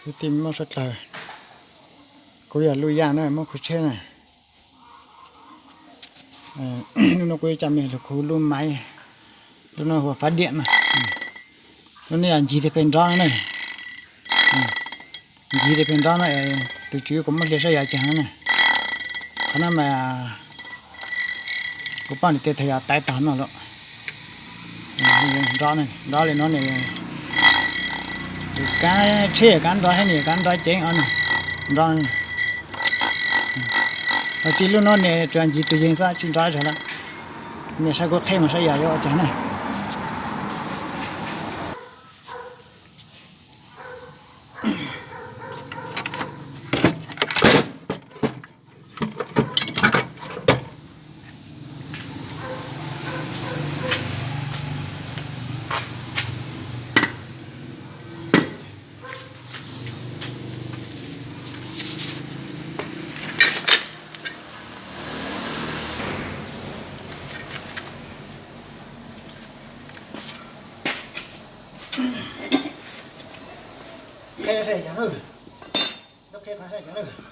Kwv tij muab sab dlawg, kuv yog Luj Yaj na, muab khuv tsheb na. Lub no kuv yuav coj mej lug khuv lub maiv, lub no hu ua fav diam na. Lub no yog ncig teg peg nrob no na. Ncig teg peg nrob no, tus tswv kuv muab hliv saib yog cas no na. Qhov no mas kuv paub nws tej thaum yog taiv tog no lawm. Nrob, nrob li no ne, kab tsheb kab nrob thiab ne, kab nrob ceev os ne. Nrob, ho tsis lub no ne tsuas ncig tus yeeg xwb tsis nrob zog lawm. Nej saib kuv qheb mus saib yog yuav ua cas na. Qheb saib cas na. Qheb qhov saib cas na.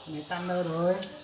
Nws tag ntawd lawm.